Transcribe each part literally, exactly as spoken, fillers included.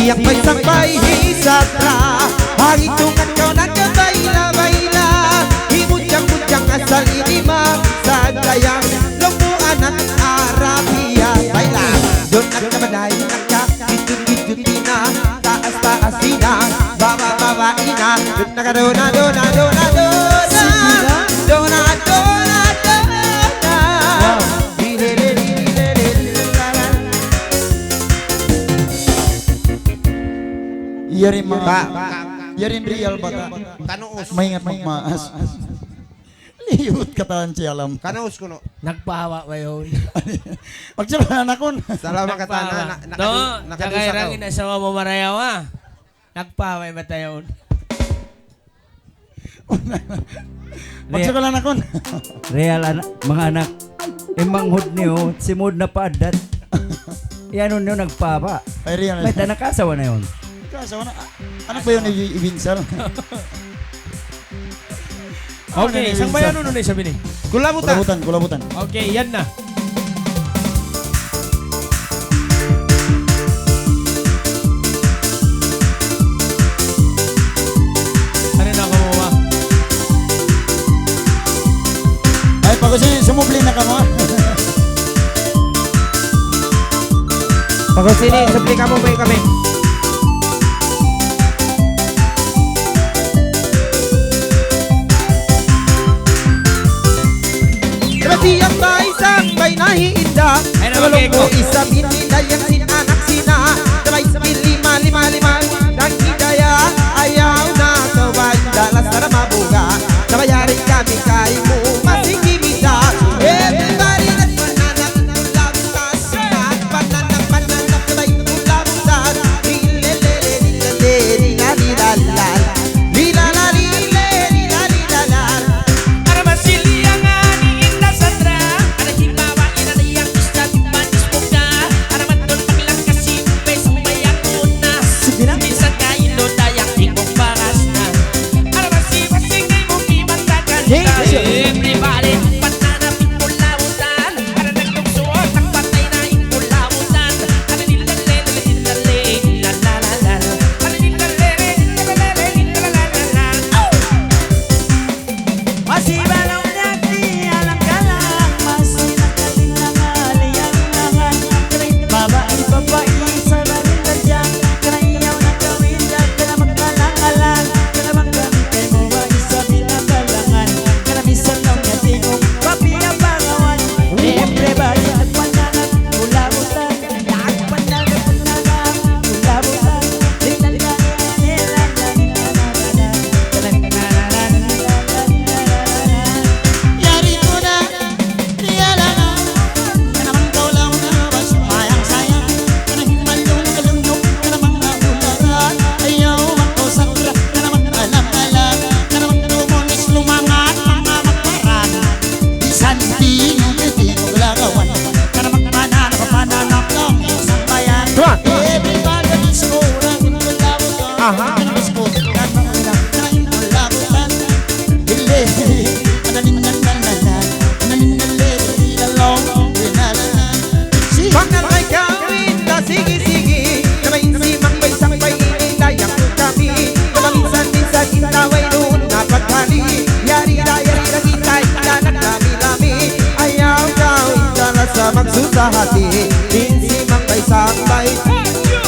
Yang paisang paihi satra, hari tungan kau nakabayla-bayla. Himujang-mujang asal ini ma, sadayang lumbu anak Arabia. Bayla, dun nakamanay naka, gidjut-gidjut ina, taas-taas ina, baba-baba ina. Dun naka dun na, dun na, dun na, dun na. Sige na. Dun na, dun na, dun na. Wow. Yari manga, yari in real bata'. Kanuus. Maingat magmaas. Liyut katan si Alam. Kanuus kunu'. Nagpahawa ba yaun? Magsukul na kun. Salamat katan. Nagpahawa. Na, na, nakadu-, nakadu sa tau. Nagpahawa in bata' yaun. Magsukul na kun. Real, ana-, manga anak. In manghud niyu, simud na pa addat. Iyanun niyu nagpahawa. Ay, real. Mayta', nakaasawa na yaun? Nakaasawa na. A-, anak ba yaun i-, ibinsal? Okay, sangbayan nun na isab ini. Kulabutan. Kulabutan, kulabutan. Okay, yan na. Ano na, kumuha? Ay, pag-usini, sumubli na kamu, ha? Pag-usini, subli kamu, bay kami. Berarti yang baik sang baik nahi inda. Ay, na, okay, ko. Isab ini dayang sin anak sina. Sabay sabi lima, lima, lima. Nang hidaya, ayaw na kaw ba inda, lasa na mabuga. Nabayari kami kaymu, masih kimita. Everybody, nagpananap, kulabutan. Nagpananap, pananap, sabay kulabutan. Lilelele, lilele, lilalilalal. Lilala, lile, lilalilalal. Ana masiliyangan in inda satra. Ana himawa in ana yang istat manis muka. Ana matun paglangkas si Sige na. Masi balong niya di alang-alang, masi nakalinlangan, liyangan. Babai, babai, sararin na dyan. Kanayaw na kawin dyan, kana magkalang-alang. Kana magkami kay mo ba isa binakalangan. Kana misan lang niya tingog, papiya pangawan. Everybody, nagpananap, kulabutan. Bisan di' nyo kiting maglagawan, kana magpananap, pananap lang in sambayan. Come on. Everybody, disco, run, kulabutan. Aha. Kana disco, kana, kana, kana, kulabutan. Hili, hili, kana, kana, kana, kana, kana, hili, hili, hili, long, hili, hili, hili. Pangalay kawin ta, sige, sige. Nabay simang bay sampay ini dayang kami. Nabay minsan-minsan in taway duun na pagkali. Yari da, yari da kita, ina na kami-lami. Ayaw kaw in talasa magsusa hati. Minsan simang bay sampay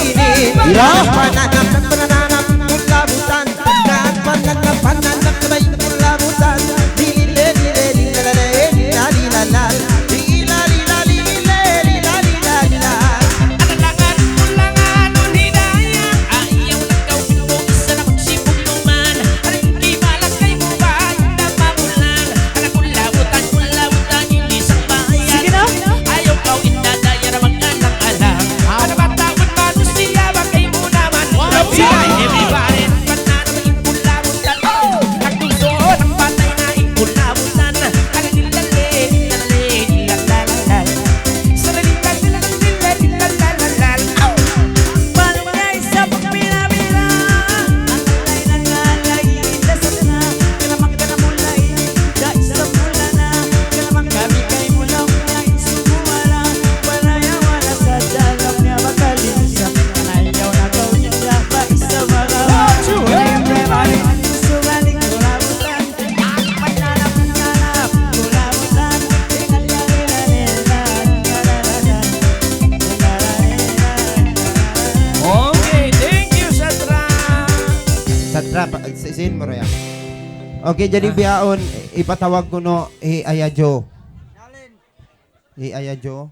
ini. Ira? Pananam, pananam, kulabutan. Sige na. Ra, pa-, si-, sin mu ra yan. Okay, jadi bihaun, ipatawag kunu' hi Aya Jo. Hi Aya Jo.